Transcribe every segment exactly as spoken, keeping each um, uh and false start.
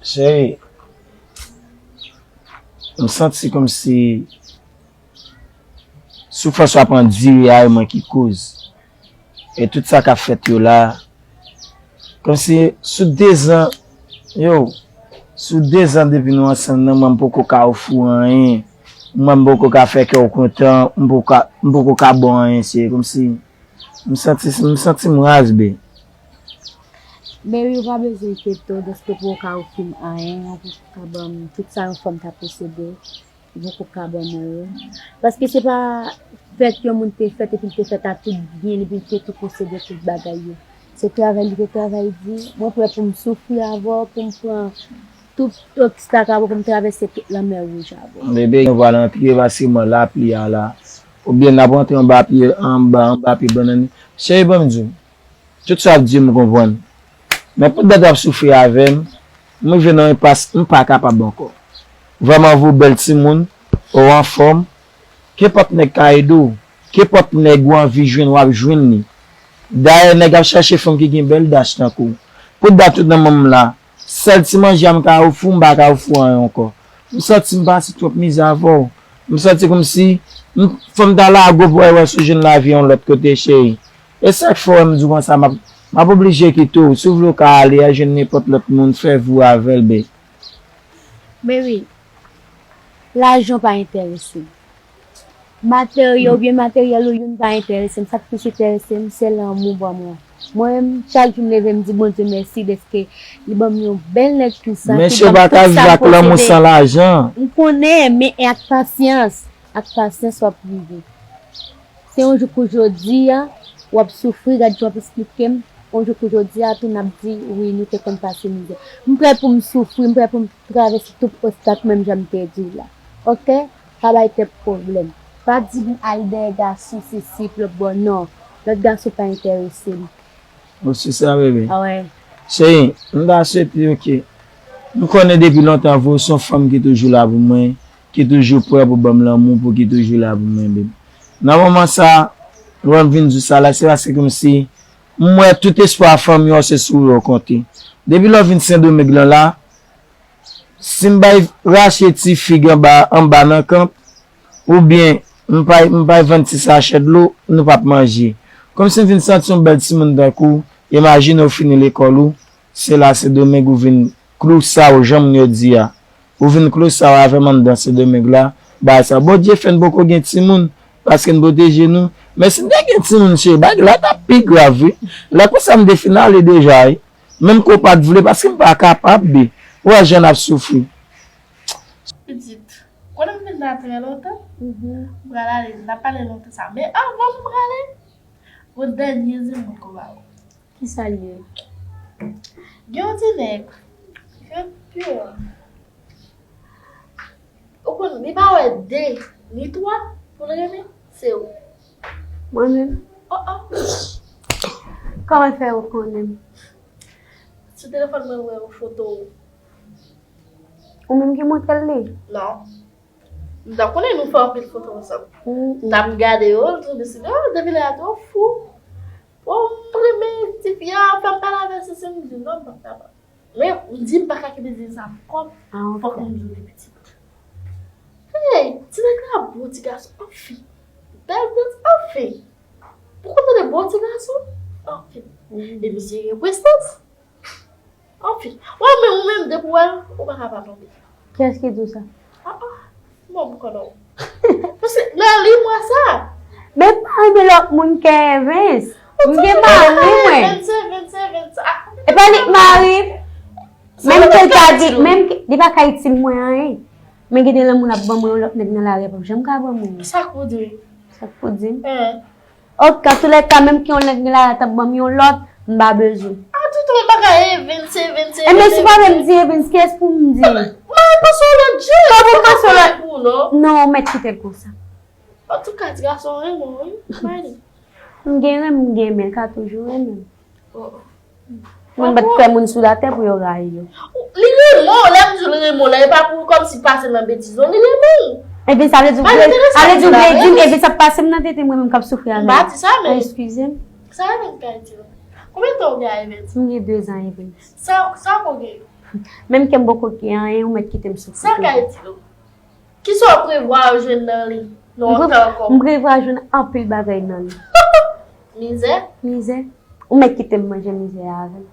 Cheri, m santi kòmsi soufrans w ap andire a, e mwen ki koz. E tout sa k ap fèt yo la, kòmsi sou dezan, yo, sou dezan depi nou ansanm nan, mwen m poko ka ofri w anyen. Mwen m poko ka fè kè w kontan, m poko ka, m poko ka ba w anyen, cheri. Kòmsi m santi, m santi m raz, bae. Baby, ou pa bezwen enkyete w, paske ou poko ka ofri m anyen, ou poko ka ban m tout sa yon fanm ta posede, ou poko ka ban mwen yo. Paske se pa fèt yon moun te fèt epi l te fèt ak tout byen li, epi l te tou posede tout bagay yo. Se travay li te travay di, mwen prè pou m soufri avè w, pou m pran tout obstak avè w, pou m travèse tout lanmè wouj avè w. Bebe, nou pral antre paske mwen lapli a la. Oubyen n ap antre anba pye, anba, anba pye bannann. Cheri, ban m di w. Tout sa w ap di m konprann. Men poutèt w ap soufri avè m, m rive nan enpas m pa kapab ankò. Vrèman vre w bèl timoun, ou anfòm, kenpòt nèg ka ede w, kenpòt nèg ou anvi jwenn w ap jwenn li. Dayè nèg ap chache fanm ki gen bèl dach tankou w. Poutèt tout nan manm la, sèl ti manje a m ka ofri w, m pa ka ofri w anyen ankò. M santi m pase twòp mizè avè w. M santi kòmsi fò m ta lage w pou w al wè si w jwenn lavi yon lòt kote, cheri. E sa k fè w wè m di w konsa, m ap, m ap oblije kite w. Si w vle w ka ale, al jwenn nenpòt lòt moun, fè vi w avè l, bae. Baby, lajan pa enterese m. Materyo oubyen materyèl ou youn pa enterese m. Sa k plis enterese m, se lanmou w ban mwen. Mwen menm, chak jou m leve, m di Bondye mèsi dèske li ban m yon bèl nèg konsa ki ban m tout sa m posede. Men cheri, w pa ka viv ak lanmou san lajan. M konnen, men e ak pasyans. Ak pasyans w ap rive. Se yon jou kou jodi a, w ap soufri, gad jan w ap esplike m. Yon jou kou jodi a tou n ap di, wi, nou te konn pase mizè. M prè pou m soufri, m prè pou m travèse tout obstak menm jan m te di w la. Oke? Pa bay tèt pwoblèm. Pa di m al dèyè gason sesi, lòt bò, non. Lòt gason pa enterese m. Ou si sa, bebe? Wi. Cheri, m ta swete w ke m konnen depi lontan vre w se yon fanm ki toujou la pou mwen, ki toujou prè pou ban m lanmou, pou ki toujou la pou mwen, bebe. Nan moman sa, lè m vin di w sa la, se paske kòmsi m wè tout espwa fanmi w se sou ou yo konte. Depi lè w vin Sendomeng lan la, si m bay rache ti fig anba, anba nan kanp, oubyen m pay, m pay vann ti sachè dlo, nou p ap manje. Kòmsi m vin santi yon bèl timoun tankou w, imajine w fini lekòl ou, se la Sendomeng ou vin klou sa w, jan moun yo di a. Ou vin klou sa w avè m anndan Sendomeng la, bagay sa. Bondye fè n poko gen timoun, paske n pwoteje nou. Men si n te gen timoun, cheri, bagay la t ap pi grav, wi. Lè konsa m te fin ale deja, wi. Menm ke w pa t vle, paske m pa kapab, bae. Ou wè jan n ap soufri. Pitit, konnen m vin la trè lontan. M pral ale, n ap pale lontan sa. Men anvan m prale, gon dènye zen mwen ko ba ou. Kisa l ye? Gen yon ti nèg, fè pye. Ou konn, li pa wè de, ni twa, pou l renmen, se ou. Mwen menm? Oh, oh. Kòman l fè ou konnen m? Sou telefòn mwen, wè yon foto ou. Ou menm ki montre l li? Non. M ta konnen nou fè anpil foto ansanm. M t ap gade yo, l tonbe sou li, oh, depi lè a tou fou. Oh, m renmen tifi a, fè m pale avè l, se, se, m di non, m p ap kapab. Men, m di m pa ka kenbe zen sa pou kò m, fòk m di w li pitit. Hey, ti nèg la bon ti gason, anfen. Bèl danse, anfen. Poko tande bon ti gason, anfen. E misye gen prestans. Anfen, wè, men ou menm depi w wè l, ou pa ka pa tonbe. Kiyès ki di w sa? Ah, ah, bon, m konnen w. Paske nan li m wè sa. Men m pa renmen lòt moun ke Evens. M gen mari mwen. Evens, Evens, Evens. E pa li k mari m. Menm ke l ta gen, menm ke, li pa ka itil mwen anyen. Men gen de lanmou l ap ban mwen, yon lòt nèg nan lari a p ap janm ka ban mwen. Sa k pou di m? Sa k pou di m? Ok, antoulèka, menm ke yon nèg la t ap ban m yon lòt, m pa bezwen. A toutan, m pa ka Evens, Evens, Evens. Enben, si w pa vle m di Evens, kiyès pou m di? Mwen panse yon lòt jan. Kòman w panse yon lòt? Pou non. Non, ou mèt kite l konsa. Antouka, ti gason renmen w, wi. Mwen li. M gen renmen, m gen, men l ka toujou renmen m. Mwen bat kwè moun sou latè pou yo rayi yo. Li renmen w, lè m di w li renmen w la, e pa pou kòmsi pase nan betiz non, li renmen w. Ebyen sa vle di w vle, sa vle di w vle di m, ebyen sa pase m nan tete mwen menm k ap soufri avè l. M pa di sa, men. Eskize m. Sa Evens ka di w. Konbyen tan w gen a Evens? M gen de zan a Evens. Sa, sa w gen? Menm ke m poko gen anyen, ou mèt kite m soufri. Sa kay di w? Kisa w prevwa jwenn nan li? Non, ankò. M prevwa jwenn anpil bagay nan li. Mizè? Mizè. Ou mèt kite m manje mizè a avè m.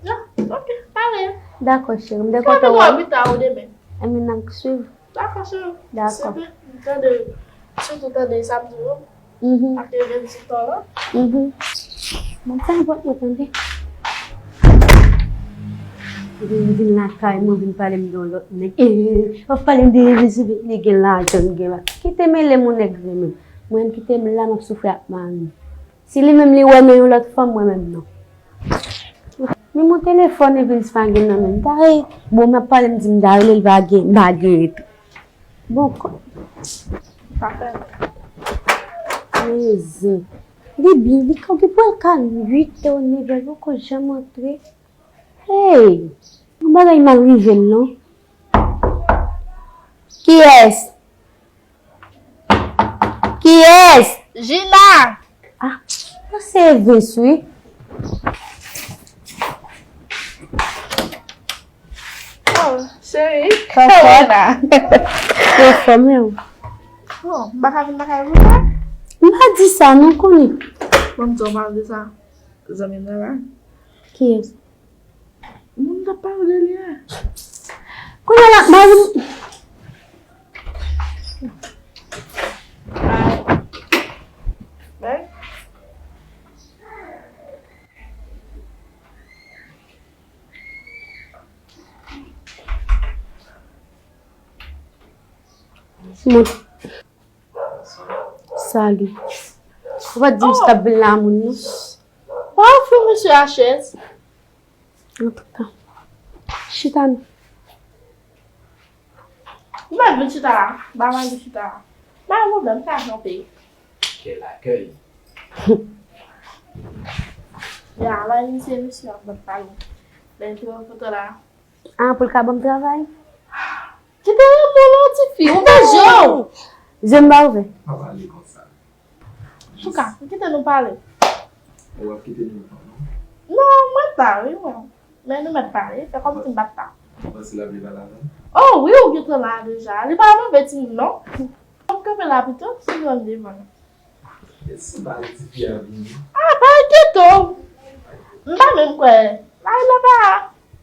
Non, ok, pale. Dakò, cheri. M te kontan wè w. Pita ou demen. Enben, n ap swiv. Dakò, cheri. Dakò. M tande, sitou tande sa m di w. Mhm. Ak evenn sou tan lan. Mhm. Bon, pa enpòt mwen tande. Vin, vin lakay mwen, vin pale m de yon lòt nèg. Eh, w ap pale m de evenn sou li gen lajan, li gen la. Kite mele m yon nèg vre menm. Mwen menm kite m la, m ap soufri ak mari m. Si li menm li wè men yon lòt fanm, mwen menm non. Men mon telefòn Evens pa gen nan men m. M ta re, bon, m ap pale, m di m ta rele, li pa gen, m pa gen tou. Bon, kò. Pa fè. Mezon. Li byen, li ka gen pral ka uit è, nèf è, li poko janm antre. Hey! Yon bagay mal rive l non. Kiyès? Kiyès? Jina! Ah, se Evens wi. Oh, cheri. Kòman w la? Anfòm wi. Oh, m pa ka vin lakay ou la? M pa di sa non, konnen. Bon, m di w pa di sa. Zanmi m nan la. Kiyès? Moun k ap pale de li a. Kounye a la, mari m. Salut. Ou pa t di m si t ap vin la moun non. Pa ofri misye a chèz. Antouka, chita non. Ou mèt vin chita la. Ba mwen vin chita la. Pa gen pwoblèm, m ka kanpe. Quel accueil. Ya, la misye, misye ap bat pale. Lè l te wè foto la. Ah, pou l ka ban m travay? Kite renmen w non, tifi. Ouvè je w. Je m pa ouvè. Pa pale konsa. Antouka, kite nou pale. Ou ap kite nou ansanm non? Non, mwen pa, wi, mwen. Men nou mèt pale, fè kòmsi m pa t la. Ou panse l ap vle pale avè m? Oh, wi, ou gentan la deja. Li pa move timoun, non. Fò m kanpe la pito, si l wè m devan l. Yes, m pale tifi a vini. Ah, pa enkyete w. M pa menm kwè. Layla pa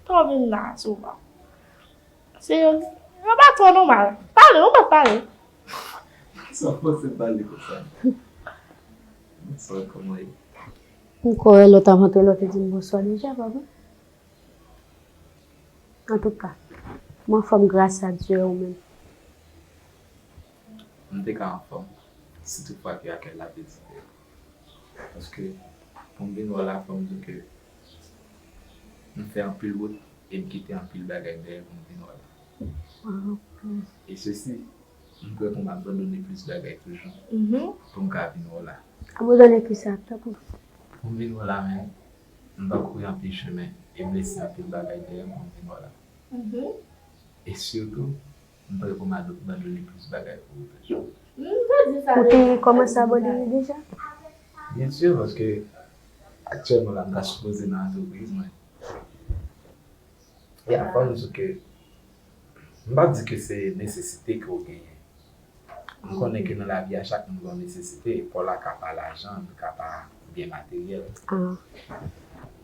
twò vin la souvan. Se yo, yo pa twò nòmal. Pale, ou mèt pale. Sa w panse m pale konsa? Bonswa, kòman w ye? M kwè lè w t ap antre, lè w te di m bonswa deja, pa vre? Antouka, m anfòm gras a Dye, ou menm? M te ka anfòm, si toutfwa ke akèy la te dife. Paske, pou m vin wè w la, fò m di w ke m fè anpil wout e m kite anpil bagay dèyè pou m vin wè w la. E sesi, m prè pou m abandone plis bagay toujou pou m ka vin wè w la. Abandone kisa, tankou? Pou m vin wè w la, men m pran kouri anpil chemen e m lese anpil bagay dèyè m pou m vin wè w la. E sitou, m prè pou m abandone plis bagay pou ou toujou. Ou te kòmanse abandone deja? Byen si, paske aktyèlman la, m ta sipoze nan antrepriz mwen. E a fò m di w ke, m p ap di ke se nesesite ke w genyen. M konnen ke nan lavi a, chak moun gen yon nesesite. Paw la ka pa lajan, li ka pa byen materyèl.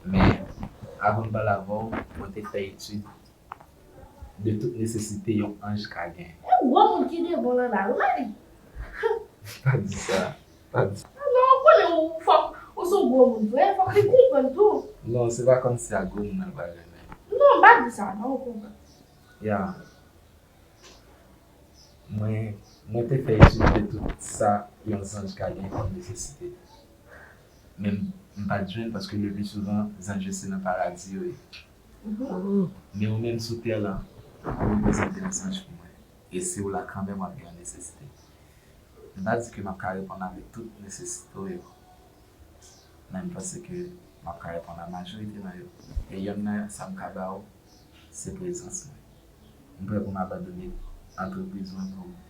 Men, avan m pale avè w, mwen te fè etid de tout nesesite yon anj ka genyen. Yon gwo moun ki devan w la, la, wi. Pa di sa. Pa di sa. Non, ou konnen ou fòk, ou se yon gwo moun vre, fòk li konprann tou. Non, se pa kòmsi a gwo moun nan l pral renmen. Non, m pa di sa, non, ou konprann. Ya. Mwen, mwen te fè etid de tout sa yon zanj ka gen kòm nesesite. Men m, m pa t jwenn paske le pli souvan, zanj yo se nan paradi yo ye. Men ou menm sou tè lan, ou reprezante yon zanj pou mwen. E si w la kanmenm, w ap gen yon nesesite. M pa di ke m ap ka reponn avèk tout nesesite w yo. Men m panse ke m ap ka reponn a majorite nan yo. E yonn nan sa m ka ba w, se prezans mwen. M prè pou m abandone antrepriz mwen pou ou.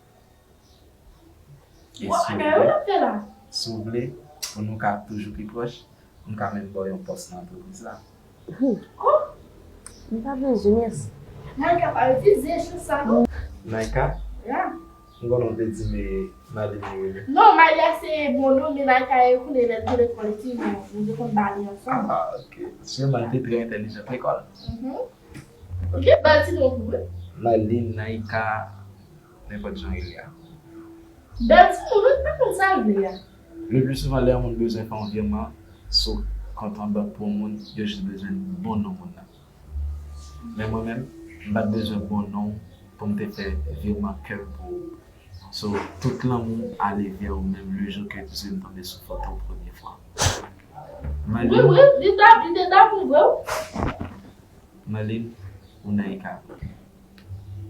E si w vle, si w vle, pou nou ka toujou pi pwòch, m ka menm ba w yon pòs nan antrepriz la. Kò? M pa bezwen, mèsi. Naika pa itilize chans sa non. Naika? Ya. M konnen w te di m e Maline li rele. Non, Malia se bon non, men Naika e konnen lè l te lekòl epi nou, nou te konn ba li ansanm. Ah, ok. Sèlman li te trè entèlijan lekòl. Mhm. Ok, ba l ti non pou vre. Maline, Naika, nenpòt jan li ye a. Bèl timoun, wi, pa konn sa l vle a. Le pli souvan, lè yon moun bezwen fè yon vireman sou kont an bank pou yon moun, yo jis bezwen bon non moun nan. Men mwen menm, m pa t bezwen bon non pou m te fè vireman kè m pou ou. So, tout lanmou ale vè ou menm le jou ke m tonbe sou foto w premye fwa. Wi, wi, li t ap, li te t ap vre wi. Maline, ou nan ika.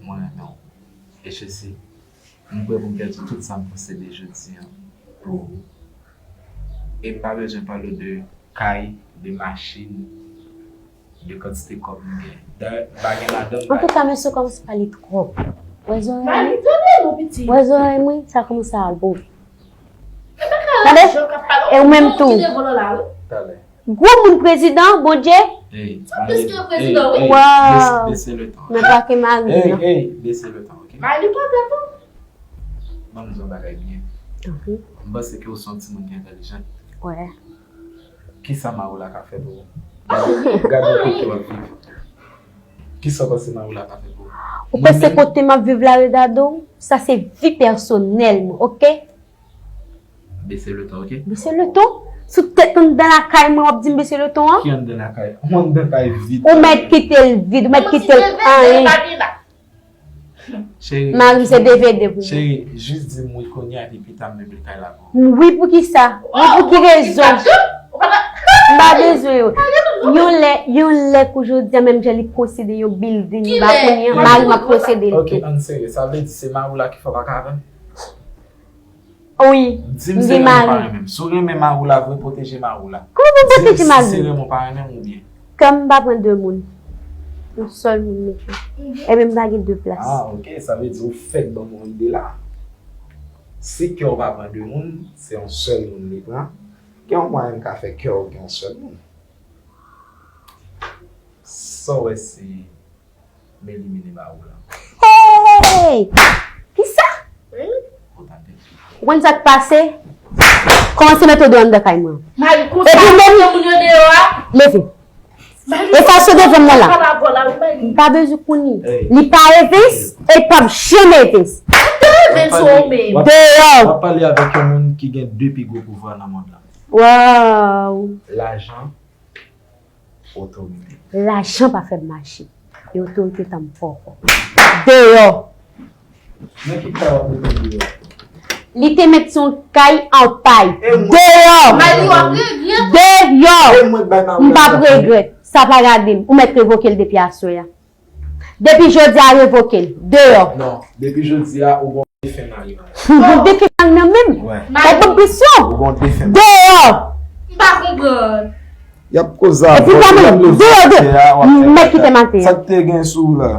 Mwen renmen w. E Chesi, m prè pou m pèdi tout sa m posede jodi an pou ou. E m pa bezwen pale w de kay, de machin, de kantite kòb m gen. Dayè, m pa gen madanm. Antouka, mesye kòmanse pale twòp. Wè zòrèy mwen? Wè zòrèy mwen? Sa kòmanse al bo. Tande? E ou menm tou. Talè. Gwo moun prezidan, Bondye. Ey, sa plis ke prezidan, wi. Waw. Bese le ton. Nan pake mari. Ey, ey, bese le ton, ok? Mari pa dakò. Ban m di yon bagay byen. Ok. M panse ke w se yon timoun ki entèlijan. Wè. Kisa Maroula ka fè pou ou? Gade, gade kote w ap viv. Kisa w panse Maroula ka fè pou ou? Ou panse kote m ap viv la regade w? Sa se vi pèsonèl mwen, ok? Bese le ton, ok? Bese le ton? Sou tèt anndan lakay mwen w ap di m bese le ton an? Ki anndan lakay? Ou anndan kay vid. Ou mèt kite l vid, ou mèt kite l anyen. Cheri, mari m se D V D pou ou. Cheri, jis di m wi kounye a epi pita m meble kay la pou ou. Wi, poukisa? Wi, pou ki rezon? M pa bezwen yo. Yon lè, yon lè kou jodi a, menm jan li posede yon building ba kounye a, mari m ap posede l tou. Ok, ann serye. Sa vle di se Maroula ki fè w pa ka avè m? Wi, m gen mari. Di m se renmen ou pa renmen m. Si w renmen Maroula vre, pwoteje Maroula. Kòman pou m pwoteje mari m? Di m si se renmen ou pa renmen m oubyen. Kè m pa pran de moun. Yon sèl moun m mete. Ebyen m pa gen de plas. Ah, ok. Sa vle di ou fèk ban m yon ide la. Si kè w pa pran de moun, se yon sèl moun li pran. Gen yon mwayen m ka fè kè w gen yon sèl moun. Sa w wè si m elimine Maroula? Hey! Kisa? Ou konn sa k pase? Kòmanse mete w deyò anndan kay mwen. Epi menm, leve. Efase devan m nan la. M pa bezwen konnen. Li pa Evens, e li p ap janm Evens. Deyò. W ap pale avèk yon moun ki gen de pi gwo pouvwa nan mond lan. Waw. Lajan. Otorite. Lajan pa fè m mache. E otorite tanm poko. Deyò. Nan ki kay w ap rete deyò? Li te mèt se yon kay an pay. Deyò. Deyò. M p ap regrèt. Sa pa gade m. Ou mèt revoke l depi aswè a. Depi jodi a revoke l. Deyò. Non, depi jodi a ou gon defen mari nan men. M gon defen mari nan men m. Ou ban m presyon. Ou gon defen mari. Deyò. M pa konprann. Y ap koze avè w, y ap leve atè a, w ap fè bagay. Sa k te gen sou ou la?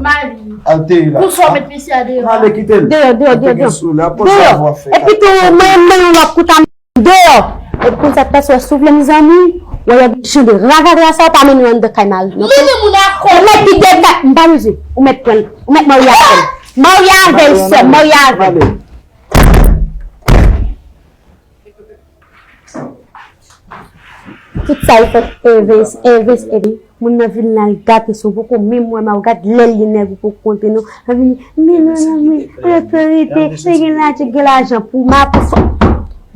Al teye la. Pou sa w met mesye a deyò. N ale kite l. Deyò, deyò, deyò, deyò. Sa k te gen sou ou la, koze avè w ap fè. Epi tou, mwen menm w ap koute deyò. Epi konn sa k pase, wè si w vle m zanmi, wè y ap jan de ragratra sa, w pa mennen yo anndan kay mari m, ok? Ou mèt kite kay, m pa bezwen. Ou mèt pran l. Ou mèt marye avè l. Marye avè l, sè m, marye avè l. Tout sa yo fèt Evens, Evens, epi moun nan vin la, l gate sou poko menm wè m ap gad lè l ye nèg ou poko konte non. L ap vini, men non, non, men, otorite, li gen lajan, gen lajan pou ma pou fò.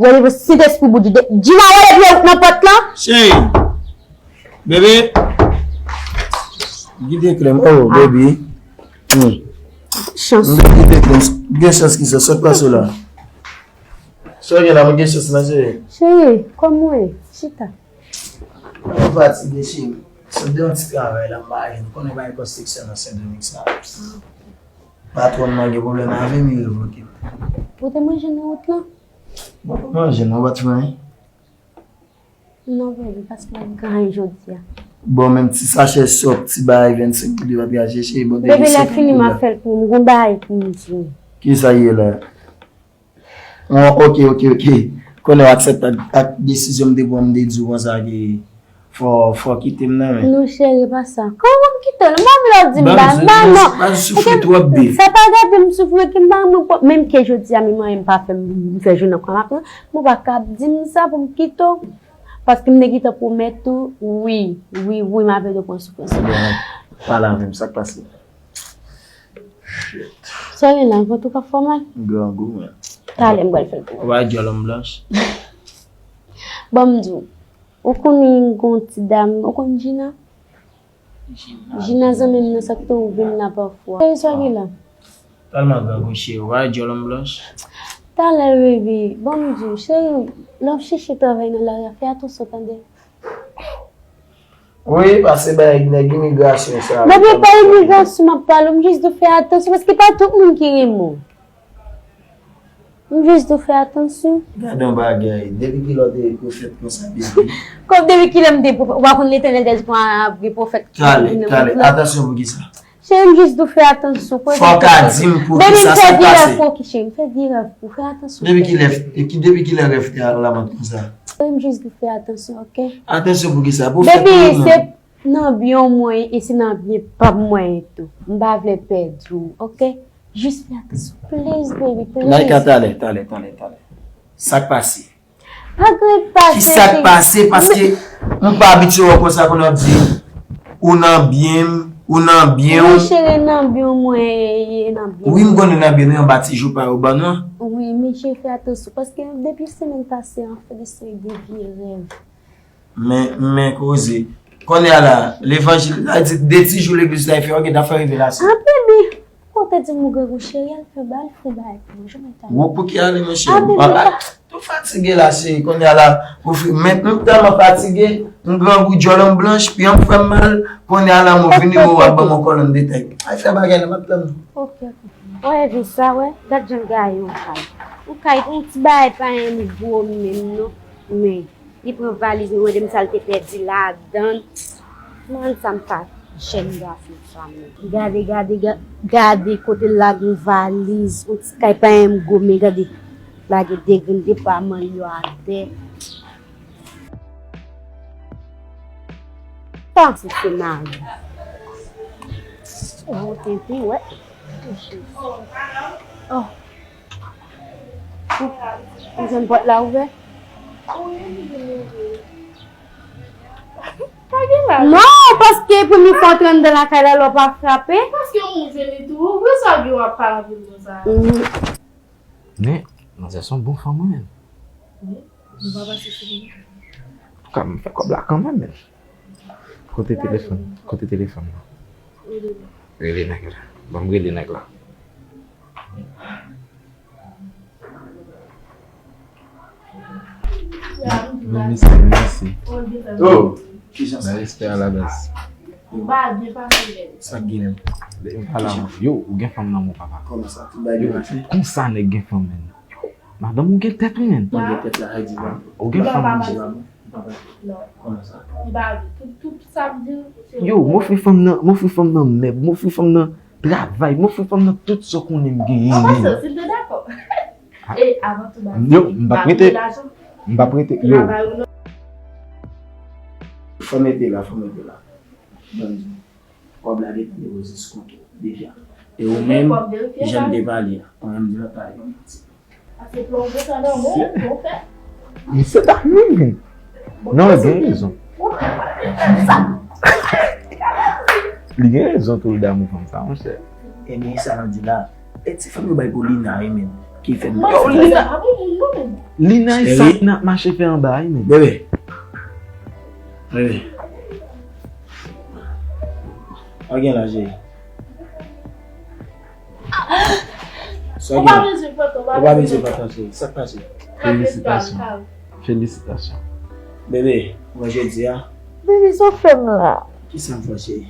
Wè li sentespri boudi de, Djina wè li vye nan pòt lan. Cheri, bebe, kite klè m, oh, baby. Hmm. Chans. M te kite klè m, gen chans ki sa, sa k pase la? Sa w gen la, mwen gen chans nan cheri. Cheri, kòman w ye? Chita. Mwen fatige, cheri. Se de yon ti travay la, m pa jwenn. Ou konnen bagay konstriksyon nan Sendomeng sa. Patwòn mwen gen pwoblèm avè m, li revoke m. Ou te manje nan wout lan? Mwen pa manje, non, pa t fè anyen. Non, baby, paske m ap ganyen jodi a. Bon, menm ti sachè sòp, ti bagay vennsenk goud, yo pa t ka chèche, bon, te gen senk goud la. Baby, lè fini, m ap fè l pou ou. M gon bagay pou m di w. Kisa ye la? Bon, ok, ok, ok. Konnen w aksepte ak, ak desizyon m te pran, m te di w konsa ke fò, fò kite m nan men. Non, cheri, pa sa. Kòman Kite l, m pa vle w di m ba, m ba non. Pa soufri twòp, baby. Sa pa grave, m soufri, ki m pa, m pa, menm ke jodi a, menm mwen, m pa fè m, m fè jounen kòm apre, m pa ka di m sa pou m kite w. Paske m te gentan pwomèt ou, wi, wi, wi, m ap ede w pran soufrans. Ebyen, pale avè m, sa k pase? Shit. Sa gen la, vant ou ka fè w mal? M grangou, men. Talè, m pral fè l pou ou. Ou pa djòl blanch? Bon, m di w, ou konnen gon ti dam, ou konn Gina? Jina zanmi m nan sa k tou ouvri m nan pafwa. Cheri, sa gen la? Tèlman grangou cheri, w pa wè djòl blanch? Talè, baby. Bon, m di w, cheri, lè w chèche travay nan lari a, fè atansyon, tande. Wi, pase bay nèg imigrasyon sa. Baby, pa imigrasyon m ap pale, m jis di w fè atansyon, paske pa tout moun ki renmen w. M jis di w fè atansyon. Gade yon bagay, depi kilè w te pwofèt konsa, baby? Kòm depi kilè m te pwofèt? Ou pa konn Letènèl te di kon ap gen pwofèt ki vin nan mond lan. Talè, talè, atansyon pou kisa? Cheri, m jis di w fè atansyon. Fò w ka di m pou kisa, sa k pase? Baby, m fè vye rèv pou ki, cheri, m fè vye rèv pou, fè atansyon. Depi kilè, ki, depi kilè rèv te alamòd konsa? Cheri, m jis di w fè atansyon, oke? Atansyon pou kisa? Pou fèt mwen? Baby, se nan byen w mwen ye, e se nan byen pa m mwen ye tou. M pa vle pèdi w, oke? Jis fè atansyon, please, baby, please. Naïka, talè, talè, talè, talè. Sa k pase? Pa gen pase, cheri. Kisa k pase? Paske m pa abitye wè w konsa, kounye a w ap di ou nan byen m, ou nan byen w. Wi, cheri, nan byen w mwen ye, nan byen m. Wi, m konnen nan byen nou, anba ti joupa yo ban nou an. Wi, men cheri, fè atansyon, paske depi semèn pase an, Felice gen vye rèv. Men, men koze. Kounye a la, levanjil, sa di de ti jou legliz la fè, ou gentan fè revelasyon. Ah, baby, kote di m ou grangou cheri, al fè bal, fè bal pou mwen, janm ta. Ou pou ki ale, monchè? Ah, baby, pa tou fatige la, cheri, kounye a la, ou fi, men m tèlman fatige, m grangou, djòl m blanch, pye m fè m mal, kounye a la, m vini, ou ap ban m yon kòlonn detay. Ay, fè bagay la, m ap tann ou. Ok, ok. Wè, vi sa, wè, gad jan gaye yon kay. Yon kay, yon ti bagay pa yon gwo menm, non, men. Li pran valiz mwen, mande m sa l te pèdi ladan l. Man sa m pa jèn gason sa menm. Gade, gade, ga-, gade kote l lage yon valiz, yon ti kay pa menm gwo, men gade. Lage de grenn depaman yo atè. Sa se se mari. Oh, tenten, wè. Oh. Ou, ou jwenn pòt la ouvè? Pa gen la. Non, paske premye fwa w antre anndan lakay la, lè w pa frape. Paske moun jwenn li tou. Ouvri sa gen w ap pale anpil konsa. Mhm. Men, manzè se yon bon fanm, wi, men. Wi, nou pa pase sou li. Antouka, m fè kòb la kanmenm, men. Kote telefòn? Kote telefòn nan? Rele nèg la. Ban m rele nèg la. Men mesye, men mesye. Oh, kijan sa? Respè a la baz. Ou pa byen pase, men. Sa k gen menm? Yo, ou gen fanm nan men w, papa. Kòman sa? Tout bagay byen pase? Konsa nèg gen fanm, men. Madanm ou gen tèt ou menm. Mwen gen tèt la, Heidi, ban m. Ou gen fanm ou menm. Kòman sa? Li pa tout, tout sa m di, se yo, m ofri fanm nan, m ofri fanm nan mèb, m ofri fanm nan travay, m ofri fanm nan tout sa w konnen m genyen menm. An pasan, si l te dakò. E, avan tou bagay, yo, m p ap rete, m p ap rete, yo. Travay ou non. Fò mete la, fò mete la. Ban m di. Kòb la gentan depoze sou kont ou deja. E ou menm, jan m te pale a, ou menm di lòt pale yon manti. Misye ta menm vin. Non, li gen rezon. Li gen rezon tou, li damou fanm sa, monchè. Ebyen, sa l di la. E ti fanm yo bay pou Lina, wi, menm. Ki fè m... Yo, Lina. Lina e sa Lina ap mache fè anba, wi, menm. Bebe. Bebe. Pa gen la, cheri. Ou pa bezwen pran tan, ou pa bezwen pran tan, cheri. Sa k pase? Felisitasyon. Felisitasyon. Bebe, ou wè jodi a? Bebe, sa w fè m la? Kisa m fè w, cheri?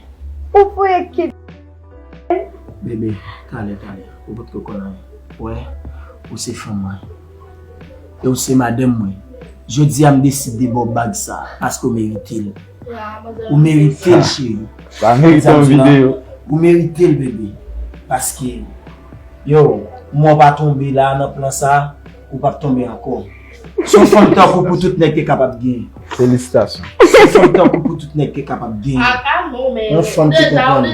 Ou voye kite. Bebe, talè, talè. Ou potko konn anyen. Ou wè, ou se fanm mwen. E ou se madanm mwen. Jodi a, m deside ba w bag sa, paske w merite l. Ou merite l, cheri. Sa merite yon videyo. Ou merite l, bebe. Paske, yo, mwen pa tonbe la nan plan sa, ou p ap tonbe ankò. Se yon fanm tankou pou tout nèg te kapab genyen. Felisitasyon. Se yon fanm tankou pou tout nèg te kapab genyen. Yon fanm ki konprann.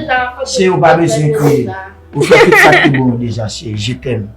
Se yo pa bezwen kriye. Ou fè tout sa ki bon deja, cheri. Je t'aime.